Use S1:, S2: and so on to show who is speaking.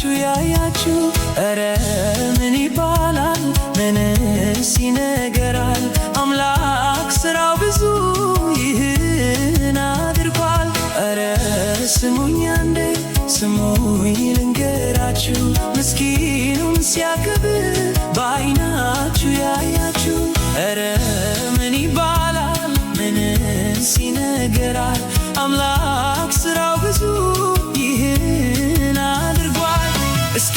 S1: በዓይናችሁ ያያችሁ፣ ኧረ ምን ይባላል? ምንስ ይነገራል? አምላክ ስራው ብዙ ይህን አድርጓል። ኧረ ስሙኝ አንዴ፣ ስሙኝ ልንገራችሁ፣ ምስኪኑን ሲያከብር በዓይናችሁ ያያችሁ፣ ኧረ ምን ይባላል? ምንስ ይነገራል? አምላክ ስራው ብዙ ይህን አድርጓል። እስኪ